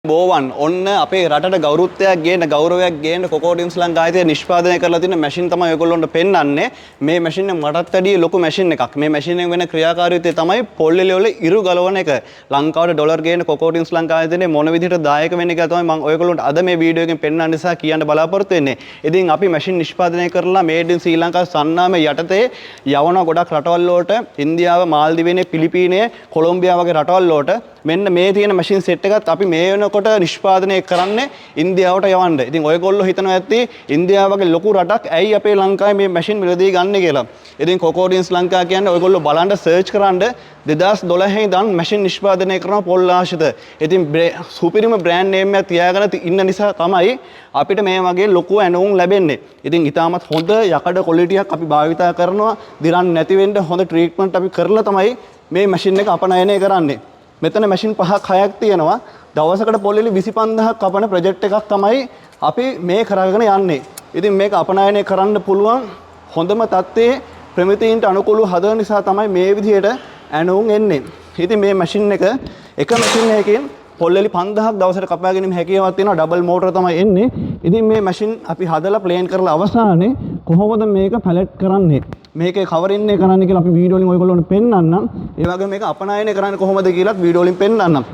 බෝවන්, ඔන්න අපේ රටට ගෞරවයක් ගේන්න, ගෞරවයක් ගේන්න කොකෝඩින්ස් ලංකා ආයතනය නිෂ්පාදනය කරලා තියෙන මැෂින් තමයි ඔයගොල්ලොන්ට පෙන්වන්නේ. මේ මැෂින් එක මටත් වැඩිය ලොකු මැෂින් එකක්. මේ මැෂින් එක වෙන ක්‍රියාකාරීත්වය තමයි පොල් එලි වල ඉරු ගලවන එක. ලංකාවට ඩොලර් ගේන්න කොකෝඩින්ස් ලංකා ආයතනය මොන විදිහට දායක වෙන්නේ කියලා තමයි මම ඔයගොල්ලොන්ට අද මේ වීඩියෝ එකෙන් පෙන්වන්න නිසා කියන්න බලාපොරොත්තු වෙන්නේ. ඉතින් අපි මැෂින් නිෂ්පාදනය කරලා මේඩ් ඉන් ශ්‍රී ලංකා සන්නාමය යටතේ යවන ගොඩක් රටවල් වලට, ඉන්දියාව, මාල්දිවයිනේ, පිලිපීනය, කොලොම්බියා වගේ රටවල් වලට. මෙන්න මේ තියෙන මැෂින් සෙට් එකත් අපි මේ වෙනකොට නිෂ්පාදනය කරන්නේ ඉන්දියාවට යවන්න. ඉතින් ඔයගොල්ලෝ හිතනවා ඇති ඉන්දියාව වගේ ලොකු රටක් ඇයි අපේ ලංකාවේ මේ මැෂින් මිලදී ගන්න කියලා. ඉතින් කොකෝඩින්ස් ලංකා කියන්නේ ඔයගොල්ලෝ බලන්න, සර්ච් කරන්න, 2012 ඉඳන් මැෂින් නිෂ්පාදනය කරන පොල් ආශ්‍රිත. ඉතින් සුපිරිම බ්‍රෑන්ඩ් නේම් එකක් තියාගෙන ඉන්න නිසා තමයි අපිට මේ වගේ ලොකු ඇණවුම් ලැබෙන්නේ. ඉතින් ඉතාමත් හොඳ යකඩ ක්වොලිටියක් අපි භාවිතා කරනවා. දිරන්න නැති වෙන්න හොඳ ට්‍රීට්මන්ට් අපි කරලා තමයි මේ මැෂින් එක අපනයනය කරන්නේ. මෙතන මැෂින් පහක් හයක් තියෙනවා. දවසකට පොල් එලි 25,000ක් කපන ප්‍රොජෙක්ට් එකක් තමයි අපි මේ කරගෙන යන්නේ. ඉතින් මේක අපනයනය කරන්න පුළුවන් හොඳම තත්ත්වයේ ප්‍රමිතීන්ට අනුකූලව හදන නිසා තමයි මේ විදිහට ඇණවුම් එන්නේ. ඉතින් මේ මැෂින් එක, එක මැෂින් එකකින් පොල් එලි 5000ක් දවසට කපා ගැනීම හැකියාවක් තියෙනවා. ඩබල් මෝටර් තමයි එන්නේ. ඉතින් මේ මැෂින් අපි හදලා ප්ලේන් කරලා අවසානයේ කොහොමද මේක පැලට් කරන්නේ, මේකේ කවරින් එක කරන්නේ කියලා අපි වීඩියෝ වලින් ඔයගොල්ලන්ට පෙන්වන්නම්. ඒ වගේම මේක අපනයනය කරන්නේ කොහොමද කියලාත් වීඩියෝ වලින් පෙන්වන්නම්.